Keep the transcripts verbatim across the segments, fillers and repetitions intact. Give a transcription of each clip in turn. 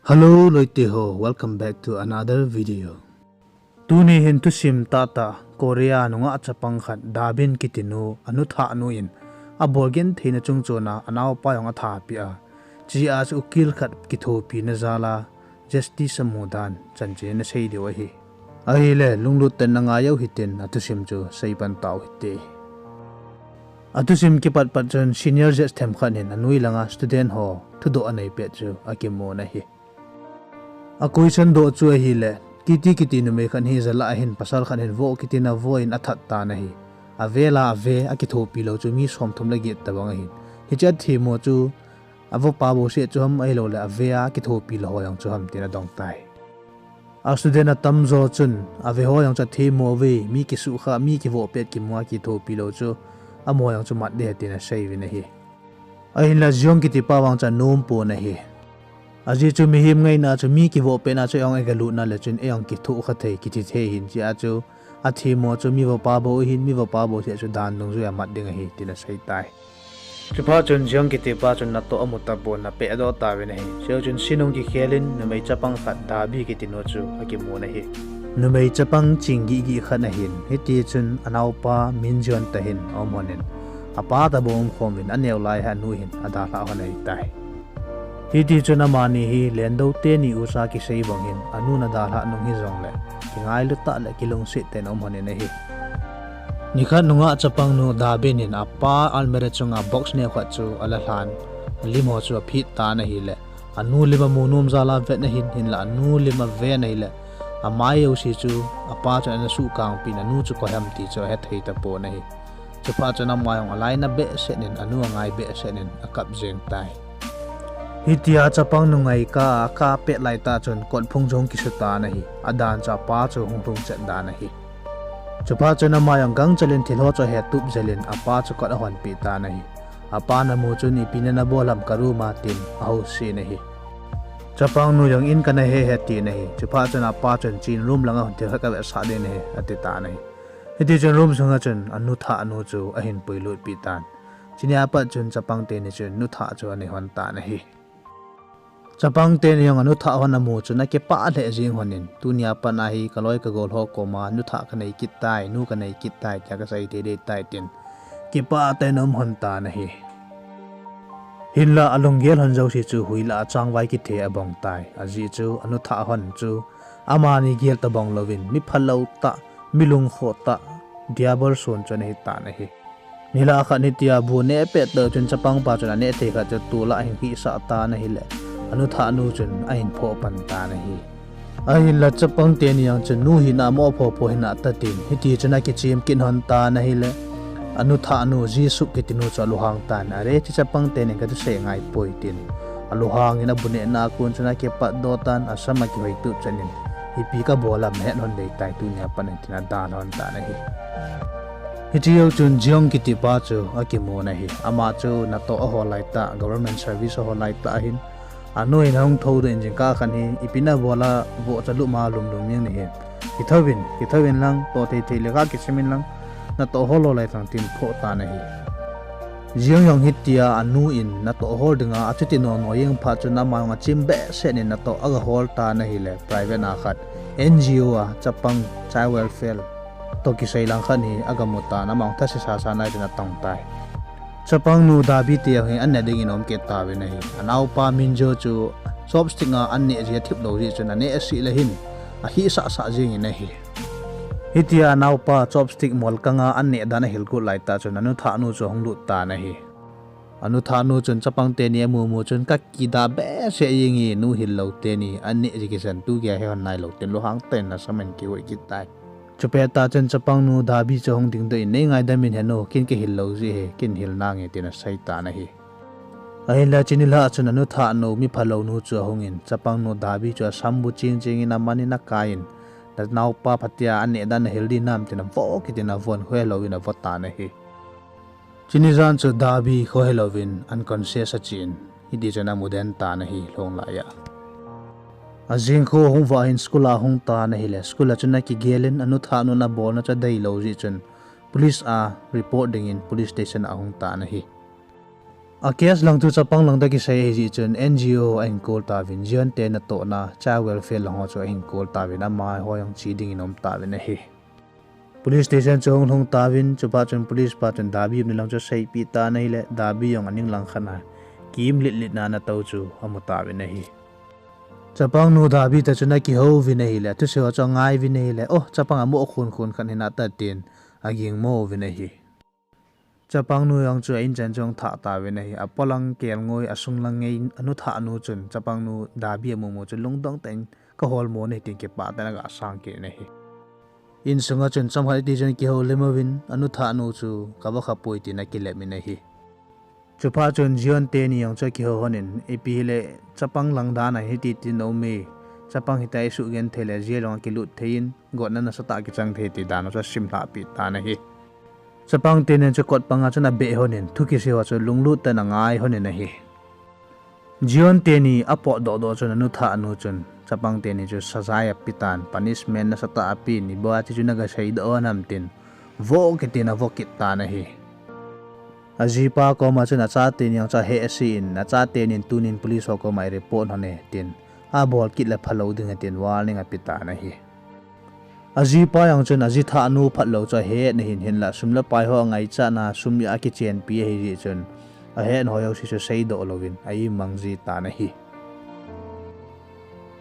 Hello loite ho, welcome back to another video. Tuni hin thusim tahtah Korea nungah chapang khat Dabin kitinu, anu thahnu in abol gentheina chungchona anaopa jong athapeh a, chea chu ukil khat kithopina jal a justice amu dan chanchin asei diu ahi. Ahile lunglut tah in nangai u hitin, athusim chu seipan tau hite. Athusim kipat pat chun senior judge themkhat hin anoi langa student ho thudoh anei pet chu akimun ahi. A question doh chu ahile, Kitty kiti numei khat hi jalah ahin pasal khat hin vo kitin avoh in athat tan ahi. Avel a ave, akithopi lou chu mi somthum le get tobang ahin. Hiche athemmo chu avopa bouseh chu ham ahiloule ave a kithopi lou ho jong chu ham tin adong tai. A student atamjo chun ave ho jong chu athemmo uve, mi kisuhkhah, mi kivoh pet kimu a kithopi lou chu amaho jong chu mat ding ahi tin asei uvin ahi. Ahinla Jeong kitipa vang chu anompon ahi. Ajeh chu mihem ngaina chu mi kivoh petna chu eiho jong eigalutna le chun eiho jong kithohkha thei, kiti thei ahin, chea chu athemmo chu mi vopa bou ahin, mi vopa bouseh chu dan dungjuia mat ding ahi tin asei tai. Chuphat chun Jeong kitipa chun natoh amu tapon apehdoh tauvin ahi. Chujou chun scene ahung kikhel in numei chapang khat Dabi kitinu chu akimun ahi. Numei chapang ching gihgih khat ahin, hitichun anaopa Minjeon tah hin aum lhonin, apa tobang umkhom uvin aneo lai hi anu hin adalhah lhon ahitai. Hitichun amani hi lendou teni ucha kisei bang hin anun adalhah nung hijongle kingailu tah le kilungset tah in aum lhonin ahi. Nikhat nungah chapangnu Dabin hin apa almirah chunga box neo khat chu alalhan, alim ho chu aphit tan ahile, anu lim amu nom jal a avet ahin, hinla anu lim aven ahile, amai jouse chu apa chun ana suhkangpeh in anu chu koi ham ti chu ahethei tapon ahi. Chuphat chun ama jong alainat behseh in, anu angai behseh in akap jeng tai. Hitia chapangnu ngai kah a akap pet laitah chun kotphung chu hung kisu tan ahi. Adan chu apa chu hung lhung chet dan ahi. Chuphat chun ama jong gangchel in thil ho chu ahetup jel in apa chu kot ahonpeh tan ahi. Apan amu chun ipi nana bol ham ka room a tin ahousen ahi. Chapangnu jong in kana he ahi tin ahi. Chuphat chun apa chun chen room langa hung thil khat kavetsah ding ahi ati tan ahi. Hitichun room sunga chun anu thahnu chu ahin puilutpeh tan. Chunia pat chun chapang teni chun nuthah chu anei lhon tan ahi. Chapang teni jong anu thah lhon amu chun akipah lheh jeng lhonin, tunia pat a hi kaloi kagol ho koma nuthah kanei kit tai, nu kanei kit tai tia kasei thei ding tai tin kipah tah in aum lhon tan ahi. Hinla alunggel lhon jouse chu huilah a changvai kithe abong tai. Ajeh chu anu thah lhon chu amani gel tobang louvin mi phalou tah, mi lungkhoh tah, diabol son chu ana hitan ahi. Nilhah khat hitia bu neh pet tah chun chapangpa chun aneh thei khat chu tol a ahin hihsah tan ahile, anu thahnu chun ahin phoh pan tan ahi. Ahinla chapang teni jong chun nu hina moh phoh phoh hina ta tin, hitichun akichem kit lhon tan ahile, anu thahnu Jisuk kitinu chu alunghang tan, are hiche chapang teni kathusei angaipoi tin alunghang in abu nehna a kon chun akipatdoh tan, asam akihoitup chan in, ipi kabol ham, het lhon ding tai tunia pat in tin adalha lhon tan ahi. Hiche jou chun Jeong kitipa chu akimun ahi. Ama chu natoh ahol laitah, government service ahol laitah ahin, anu in ahung thoudoh in jingkah khat hi ipi nabol a vohcha lum a lumlum jeng nahi. Kithouvin, kithouvin lang, toh thei thei le ga kisim in lang, natoh hol lou lai tang tin phoh tan ahi. Jeong jong hitia anu in natoh hol dinga achuti nono jeng phat chun ama jong achim behseh in natoh agahol tan ahile, private a khat, N G O a chapang child welfare toh kisei lang khat hi agamu tan, ama jong thase sasa nai tin atong tai. Chapangnu Dabi te jong hi an ne dingin aum kit tauvin ahi. Anaopa Minjo chu chopstick a an neh jeh athip lou jeh chun aneh seh le hin ahihsah sah jengin ahi. Hitia anaopa chopstick molkang a an neh dan ahil got laitah chun anu thahnu chu ahung lut tan ahi. Anu thahnu chun chapang teni amu mu chun, kakidah behseh jenge, nu hil lou teni an neh jeh kisan tu geiya he lhon nailou tin lunghang tah in asam in kihoi kit tai. Chupet tah chun chapangnu Dabi chu ahung dingdoh in, nei ngaidam in henu, ken kahil lou jeh ahi, ken hil nange tin asei tan ahi. Ahinla chuni lhah chun anu thahnu, mi phalou nu chu ahungin, chapangnu Dabi chu asam bu ching chingin aman in akaiyin, nanaopa phatea an neh dan nahil ding nam tin avoh kit in avon, khohe louvin avoh tan ahi. Chuni jan chu Dabi khohe louvin unconscious achen, hitichun amu den tan ahi lhong laiya. Ajingkho ahung vah in school a ahung tan ahile, school a chun akigel in anu thahnu in abolna chu adeilou jeh chun police a report dingin police station a ahung tan ahi. A case lang chu chapang lang toh kisai ahi jeh chun N G O ahin call tauvin, Jeon te natohna child welfare lang ho chu ahin call tauvin, amaho jong che dingin aum tauvin ahi. Police station chu ahung lhung tauvin, chuphat chun police pa chun Dabi umna lang chu aseipeh tan ahile, Dabi jong aning langkhat a kiim litlit na anatou chu amu tauvin ahi. Chapangnu Dabi toh chun akihouvin ahile, thusei ho chu angaiyuvin ahile, o, chapang amoh khun khun khat hinam tia tin agingmo uvin ahi. Chapangnu jong chu a-in chan chu ahung thah tauvin ahi. Apolang kelngoi, asunglang ngei, anu thahnu chun chapangnu Dabi amumu chun lungdong tah in kaholmo nahi tin kipah tah in agasang kit in ahi. Insunga chun chomkhat hiti chun akihoulim uvin, anu thahnu chu kava khapoi tin akilep in ahi. Chuphat chun Jeon teni jong chu akihou lhonin, ipi hile chapang lang dan a hiti tin aume, chapang hitia isugenthei le jail jong akilut thei in, gotna nasatah a kichang thei ti dan u chu asimlhahpeh tan ahi. Chapang teni jong chu kot panga chun abeh lhonin, thu kisei ho chu lunglut tah in angai lhonin ahi. Jeon teni apotdoh doh chun anu thahnu chun chapang teni chu saza apetan, punishment nasatah apen, ibola hiche chu nagaseidoh lhon ham tin, vo kit in avo kit tan ahi. Ajipa koma chun acha teni jong chu ahehse in, acha tenin tunin police ho koma ireport lhone tin, abol kit le phalou ding ahi tin warning apetan ahi. Ajipa jong chun aji thahnu phatlou chu ahet nahin, hinla sum le pai ho angaichatna sum a akichenpi ahi jeh chun, ahetna ho jouse chu seidoh louvin a-immang ji tan ahi.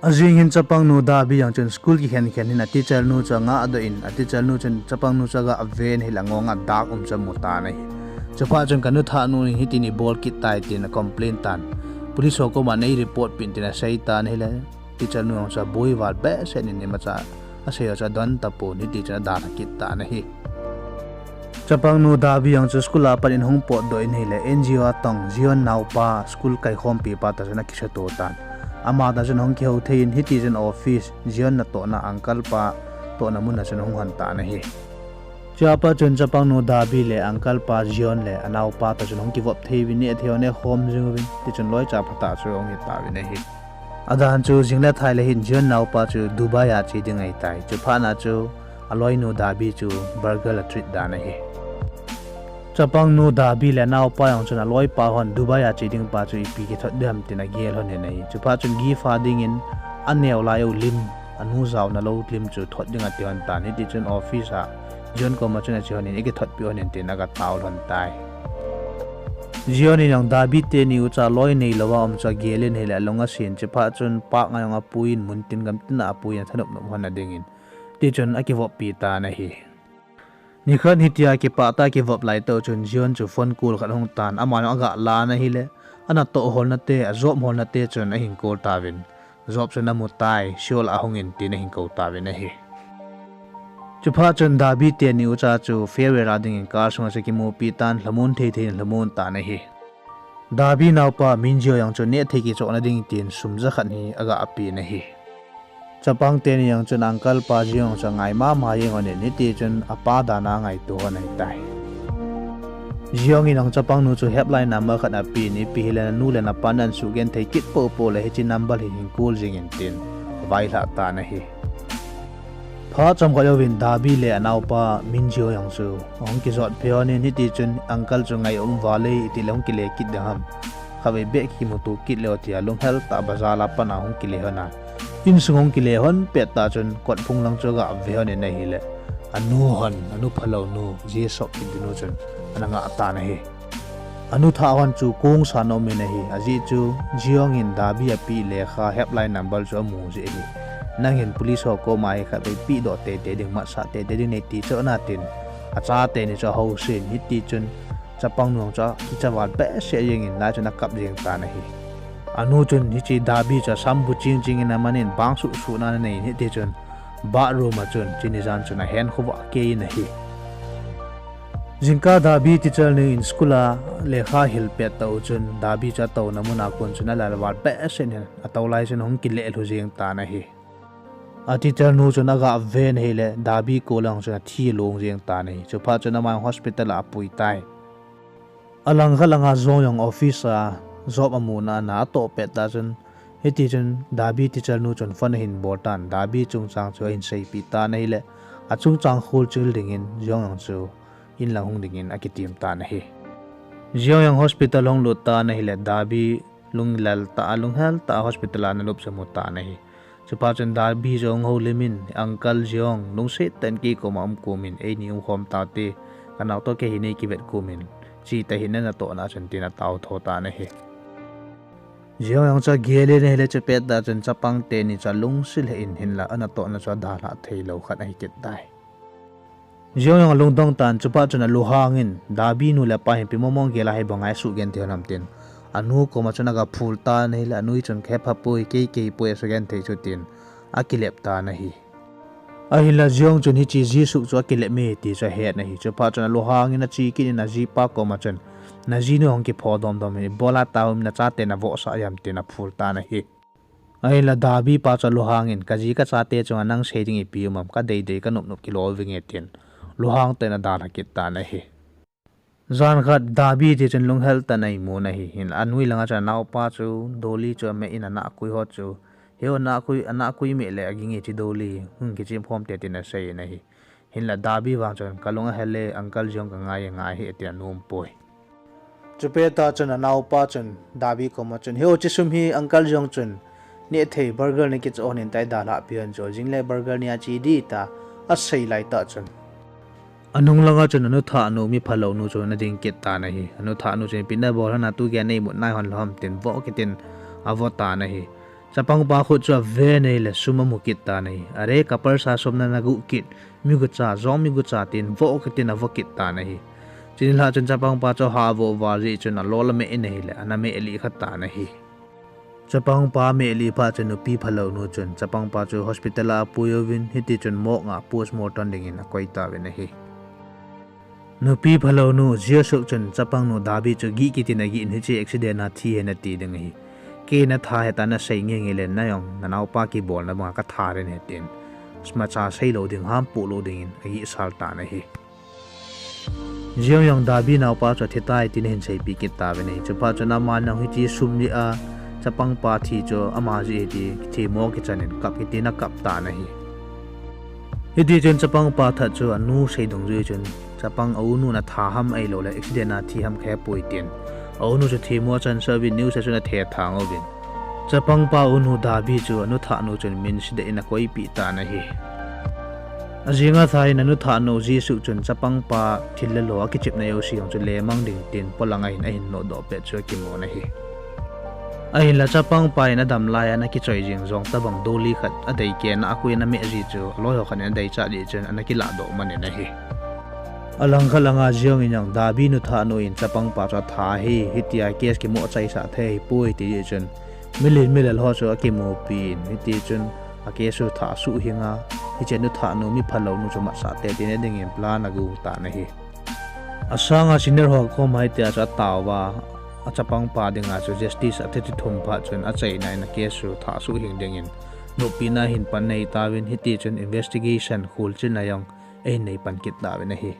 Ajing hin chapangnu Dabi jong chun school kikhen khen hin a teacher nu chu angahdoh in, a teacher nu chun chapangnu chu agah ven ahile angong a dak um chu amu tan ahi. Chuphat chun kanu thahnu in hitin ibol kit tai tin acomplain tan. Police ho koma nei report peh in tin asei tan ahile, teacher nu jong chu aboi val behseh in imacha asei ho chu adon tapon, hiti chun adalha kit tan ahi. Chapangnu Dabi jong chu school a pat in ahung potdoh in ahile, N G O a tong Jeon naopa school kaikhompi pa toh chun akisuto tan. Ama toh chun ahung kihou thei in, hiti chun office, Jeon natohna uncle pa tohna mun a chun ahung lhon tan ahi. Chua pat chun chapangnu Dabi le uncle pa Jeon le anaopa toh chun ahung kivop thei uvin, nehthei ho nehkhom jing uvin, tichun loicha phatah chu ahung hitauvin ahi. Adan chu jing le thai le hin Jeon naopa chu Dubai a che ding ahitai. Chuphat na chu aloinu Dabi chu burgle a treat dan ahi. Chapangnu Dabi le anaopa jong chun aloipa hon Dubai a che ding pa chu ipi kithot ding ham tin agel lhonin ahi. Chuphat chun gift a dingin aneo lai u lim, anu jaona lou lim chu thot ding ati lhon tan. Hiti chun office a Jeon koma chun ache lhonin, ikithotpeh lhonin tin agatao lhon tai. Jeon in jong Dabi teni ucha loi neilouva um chu agel in ahile alung asen, chuphat chun park a jong apuiyin, muntin gamtin a apuiyin athanop nop lhon na dingin, tichun akivoppi tan ahi. Nikhat hitia kipah tah a kivop laitah u chun Jeon chu phone call khat ahung tan, ama jong agah lan ahile, anatoh holna te, ajob holna te chun ahin call tauvin, job chu namu tai, Seoul a hung in tin ahin kou tauvin ahi. Chuphat chun Dabi teni ucha chu farewell a dingin car sunga chu akimupi tan, lhamon thei thei in lhamon tan ahi. Dabi naopa Min Jeo jong chu nehthei kichohna ding tin sum jakhat hi agah pen ahi. Chapang teni jong chun uncle pa Jeo jong chu angai mama jeng lhonin, hiti chun apa dan a angaito lhon ahitai. Jeo in jong chapangnu chu helpline number khat apen, ipi hile nanu le napa nan sugenthei kit poupou le hiche number hi hin call jing in tin availhah tan ahi. Phat chomkhat jouvin Dabi le anaopa Min Jeo jong chu ahung kijotpeh lhonin, hiti chun uncle chu ngai um val e, itile hung kile kit ding ham, khatvei beh kimuto kit leu tia lunghel tah a bazar a pat a hung kile lhon a, insung hung kile lhon pettah chun kotphung lang chu agah ve lhonin ahile, anu lhon, anu phalou nu, Ji Sok kiti nu chun ana ngah tan ahi. Anu thah lhon chu kongsan aumin ahi, ajeh chu Jeo in Dabi apeh lekha helpline number chu amu jeh ahi. Nang hin police ho koma hi khatvei pehdoh teitei ding, matsah teitei ding neiti choh in atin, acha teni chu ahousen, hiti chun chapangnu chu akicha val behseh jengin lai chun akap jeng tan ahi. Anu chun hiche Dabi chu asam bu ching ching in amanin bang suhsuhna ananei in, hiti chun bathroom a chun chuni jan chun ahen khovah kei in ahi. Jingkah Dabi teacher nu in school a lekha hil pettah u chun Dabi chu atouna mun a kon chun alal val behseh in atou lai chun ahung kilelhu jeng tan ahi. A teacher nu chun agah ven ahile Dabi kol a chun athi long jeng tan ahi. Chuphat chun ama hospital a apui tai. Alangkhat langa Jeo jong office a job amuna ana atoh pettah chun, hiti chun Dabi teacher nu chun phone ahin bol tan, Dabi chungchang chu ahin seipeh tan ahile, achungchang kholchil dingin Jeo jong chu inlang hung dingin akitem tan ahi. Jeong jong hospital hung lut tan ahile Dabi lunglel tah a, lunghel tah a hospital a ana lup chu amu tan ahi. Chuphat chun Dabi jong houlim in, Uncle Jeong, lungset tah in kei koma um kum in, eini umkhom taute, ka nao toh kei hi nei kivet kum in, che tahih in natohna chun, tin atao tho tan ahi. Jeong jong chu agel in ahile chupet tah chun chapang teni chu alungset lheh in, hinla anatohna chu adalhah theilou khat ahi kit tai. Jeong jong alungdong tan, chuphat chun alunghang in, Dabi nu le pa hin ipi mong mong gel a hi bang a asugenthei hon ham tin, anu koma chun agaphul tan ahile, anu chun, ka hepha poi, kei kahipoi asugenthei chu, tin akilep tan ahi. Ahinla Jeong chun hiche Ji-suk chu akilep e ti chu ahet ahi. Chuphat chun alunghang in ache kit in ajipa koma chun, najinu hung kipho domdom in, ibola tauvin, nachate navohsah ham, tin aphul tan ahi. Ahinla Dabi pa chu alunghang in, kaji kachate chunga nang sei ding ipi um am, kadeidei kanopnop kilo vinge, tin lunghang tah in adalha kit tan ahi. Jan khat Dabi hiti chun lunghel tah in ana imun ahi. Hinla anoi langa chun anaopa chu Dolly chu ameh in anahkui ho chu, he o, anahkui, anahkui meh le aging e hiche Dolly, hung kichemkhom te, tin asei in ahi. Hinla Dabi vang chun, kalung ahel e, Uncle Jeong kangai e, ngai hih e, tin anom poi. Chupet tah chun anaopa chun Dabi koma chun, he o, hiche sum hi Uncle Jeong chun nehthei burger nei kichoh hon in, tia dalhah peh hon chu, jingle burger nei a che ding, tia asei laitah chun, anung langa chun anu thahnu, mi phalou nu chu ana ding kit tan ahi. Anu thahnu chun, ipi nabol ham, tu geiya neimut nai hon lou ham, tin vo kit in avo tan ahi. Chapangpa khut chu aven ahile sum amu kit tan ahi. Are, ka purse a sum na naguh kit, mi gucha, jong mi gucha, tin vo kit in avo kit tan ahi. Chuni lhah chun chapangpa chu ahah vo val jeh chun alol ameh in ahile, ana meh lih kha tan ahi. Chapangpa ameh lih phat chun nupi phalou nu chun chapangpa chu hospital a apui uvin, hiti chun morgue a postmortem dingin akoi tauvin ahi. Nupi phalou nu Ji-suk chun chapang nu Dabi chu gih kit in agih in, hiche accident a thi ahi nati ding ahi. Kei natha ahitai, nasei ngenge le, na jong nanaopa kibolna banga katha ding ahi, tin, smacha seilou ding, hampoh lou dingin agihsal tan ahi. Jeong jong Dabi naopa chu athitai tin ahin seipeh kit tauvin ahi. Chuphat chun aman jong hiche sum jeh a chapangpa thi chu ama jeh ahi ti themmo kichan in kap kit in akap tan ahi. Hiti chun chapangpa that chu anu sei dungjui chun, chapang, a unun atha ham ahiloule accident a thi ham kahepoi, tin a unu chu themmo achansah uvin, news a chun athethang uvin, chapangpa unu Dabi chu anu thahnu chun minse deh in akoipeh tan ahi. Ajing athah in anu thahnu Ji-suk chun chapangpa thil le lo akichepna jouse jong chu lemang ding tin polang a hin ahin nodoh pet chu akimun ahi. Ahinla chapangpa in adam lai a ana kichoi jing jong tobang Dolly khat adeikeh a akui ana meh ji chu aloi ho khat in adeichat jeh chun ana kilahdoh man in ahi. Alangkhat langa Jeong in jong Dabi nu thahnu in chapangpa chu atha ahi, hitia case kimoh achaisah thei ahipoi ti jeh chun milen milel ho chu akimupi in, hiti chun a case chu thah suh hing a, hiche anu thahnu mi phalou nu chu matsah tei tei na dingin plan agong tan ahi. Asanga senior ho koma hitia chu ataova, achapangpa dinga chu justice athi thum phat chun achaina in a case chu thah suh hing dingin noppi na ahin pan nei tauvin, hiti chun investigation kholchilna jong ahin nei pan kit tauvin ahi.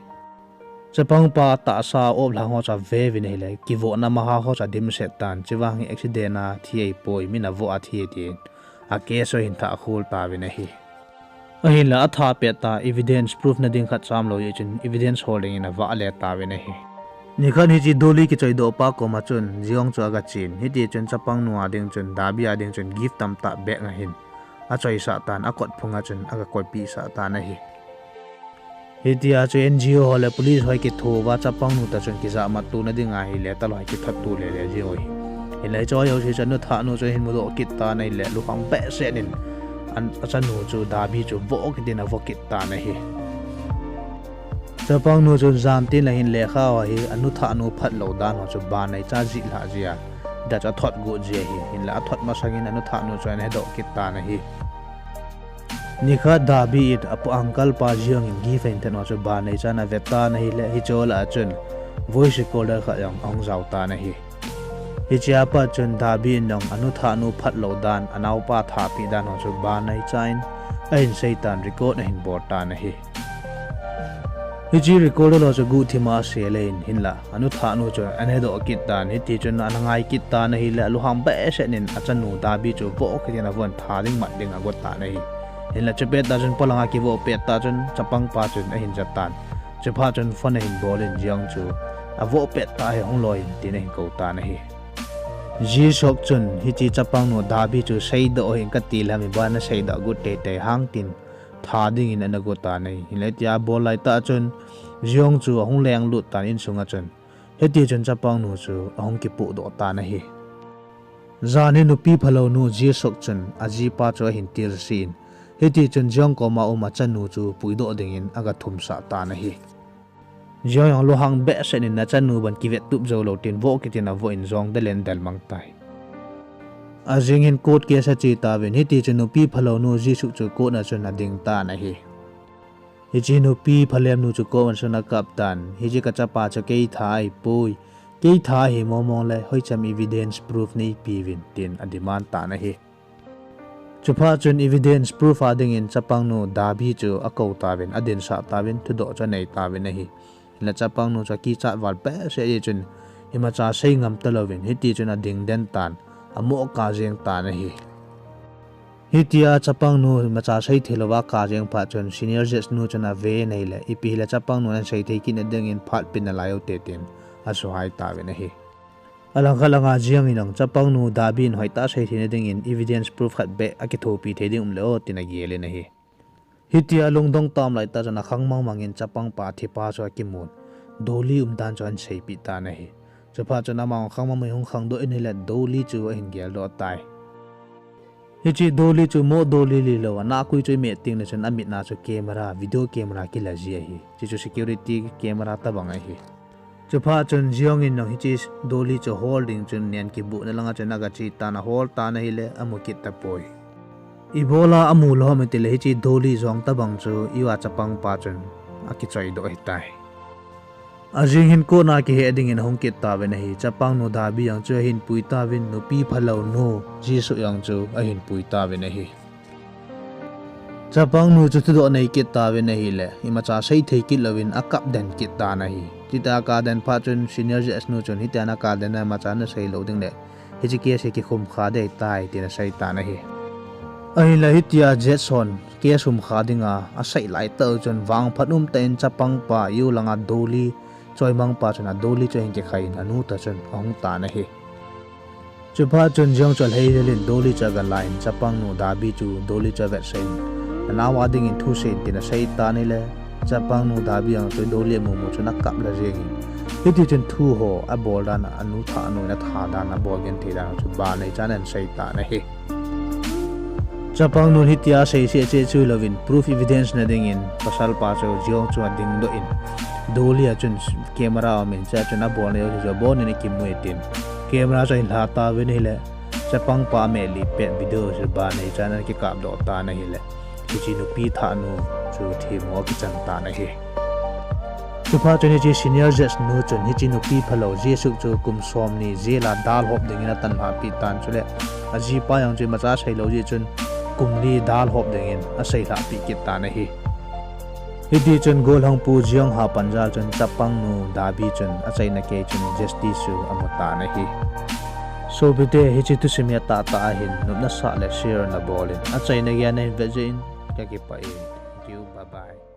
Chapangpa tahsa oplhang ho chu aveuvin ahile, kivohna maha ho chu adimset tan, chuvang hi accident a thi ahipoi, min avoh a thi ahi tin a case chu ahin thah khol tauvin ahi. Ahinla athah pet tah evidence proof na ding khat chamlou jeh chun evidence hol dingin avah le tauvin ahi. Nikhat hiche Dolly kichoidohpa koma chun Jeong chu agachen, hiti chun chapangnu a ding chun, Dabi a ding chun gift tamtah bag ahin achoisah tan, akot phunga chun agakoipeh sah tan ahi. Hitia chu N G O ho le police ho akithouva, chapangnu toh chun kijahmat tona dinga ahile talou hi kithot to lele jeng u ahi. Hinla hiche jouse chu anu thahnu chu ahin mudoh kit tan ahile lunghang behseh in, an, achanu chu Dabi chu vo kit in avo kit tan ahi. Chapangnu chun jan tin la hin lekha ho hi anu thahnu phatlou dan ho chu banei cha jih lhah jia, hita chu athot got ji ahi. Hinla athot masangin anu thahnu chu ana hedoh kit tan ahi. Nikhat Dabi in a uncle pa Jeong in gift ahin then ho chu banei chan ave tan ahile, hiche lah a chun voice recorder khat jong ahung jao tan ahi. Hichea pat chun Dabi in jong anu thahnu phatlou dan, anaopa thahpeh dan ho chu banei chan ahin sei tan, record ahin bol tan ahi. Hiche recorder ho chu guhthima asel in, hinla anu thahnu chu ana hedoh kit tan, hiti chun ana ngai kit tan ahile, alunghang behseh in achanu Dabi chu vo kit in avon tha ding mat ding agot tan ahi. Hinla chupet tah chun polanga kivo pet tah chun chapangpa chun ahin ja tan. Chuphat chun phone ahin bol in Jeong chu avoh pet tah hi hung loi in, tin ahin kou tan ahi. Ji-suk chun hiche chapangnu Dabi chu seidoh hih in kati leh, ibola naseidoh got teitei ham tin tha dingin ana got tan ahi. Hinlah hitia abol laitah chun Jeong chu ahung lenglut tan insunga chun. Hiti chun chapangnu chu ahung kipohdoh tan ahi. Jan hi nupi phalou nu Ji-suk chun ajipa chu ahin tilse in, hiti chun Jeong koma um achanu chu puidoh dingin aga thumsah tan ahi. Jeong jong lunghang behseh in, nachanu ban kivettup jou lou, tin voh kit in avoh in jong dalen del mang tai. Ajing hin court case ache tauvin, hiti chun nupi phalou nu Ji-suk chu court a chun ading tan ahi. Hiche nupi phalem nu chu court a chun akap tan, hiche kachapa chu kei tha ahipoi, kei tha ahi mong mong le hoicham evidence proof neipeuvin, tin ademand tan ahi. Chuphat chun evidence proof a dingin chapangnu Dabi chu akou tauvin, adinsah tauvin, thudoh chu anei tauvin ahi. Hinlah chapangnu chu akichat val behseh jeh chun imacha sei ngam talouvin, hiti chun ading den tan, amoh kap jeng tan ahi. Hitia chapangnu imacha sei thei louva akap jeng phat chun senior judge nu chun ave in ahileh, ipi hileh chapangnu in asei thei kit nadingin phat pe nalai ute, tin asuhai tauvin ahi. Alangkhat langa Jeong in jong chapangnu Dabi in hoitah a sei theina dingin evidence proof khat beh akithopi thei ding um leh o, tin agel in ahi. Hitia lungdong tam laitah chun akhang mang mangin chapangpa thipa chu akimun, Dolly umdan chu ahin seipeh tan ahi. Chuphat chun ama khang mang mangin hung khangdoh in ahileh Dolly chu ahin geldoh tai. Hiche Dolly chu moh Dolly lilou, anahkui chu imeh tengle chun amitna chu camera, video camera kila ji ahi. Hiche chu security camera tobang ahi. Chuphat chun Jeong in jong hiche Dolly chu hol ding chun nen kibuhna langa chun agache tan, ahol tan ahileh amu kit tapoi. Ibola amu lou ham itileh hiche Dolly jong tobang chu iva chapangpa chun akichoidoh ahitai. Ajing hin court a kihe dingin ahung kit tauvin ahi. Chapangnu Dabi jong chu ahin pui tauvin, nupi phalou nu Ji-suk jong chu ahin pui tauvin ahi. Chapangnu chu thudoh anei kit tauvin ahileh, imacha sei thei kit louvin akap den kit tan ahi. Hitia akap den phat chun senior judge nu chun hitia nakap den a imacha nasei lou dingleh, hiche case hi kikhum kha ding ahitai, tin asei tan ahi. Ahinlah hitia judge hon case khum kha dinga asei laitah u chun vangphat umtah in chapangpa U langa Dolly choimangpa chun a Dolly chu ahin kikhai in anu toh chun ahung tan ahi. Chuphat chun Jeong chu alhei jel in Dolly chu agalah in chapangnu Dabi chu Dolly chu avetsah in, nanao a dingin thusei in, tin asei tan ahileh, chapangnu Dabi jong chu Dolly amu mu chun akap lha jeng in, hiti chun thu ho abol dan, anu thahnu in atha dan, abol genthei dan chu banei chan ahin sei tan ahi. Chapangnu in hitia asei seh cheh chu louvin proof evidence na dingin pasalpa chu Jeong chu adingdoh in, Dolly a chun camera aumin, chua chun abolnau jouse chu abonin akimu e, tin camera chu ahin lha tauvin ahileh, chapangpa ameh lih pet video chu banei chan ana kikapdoh tan ahileh, hiche nupi thahnu chu themmo akichan tan ahi. Chuphat chun hiche senior judge nu chun hiche nupi phalou Ji-suk chu kum somni jail a dalhop dingin atan lhahpeh tan, chuleh ajipa jong chu imacha asei lou jeh chun kum li dalhop dingin asei lhahpeh kit tan ahi. Hiti chun gollhangpu Jeong hapan jal chun chapangnu Dabi chun achaina kei chun justice chu amu tan ahi. Sopite, hiche thusim hi atahtah ahin nopna sah le share nabol in, achaina geiya nahin vet jeh in kakipah e. Thank you, bye bye.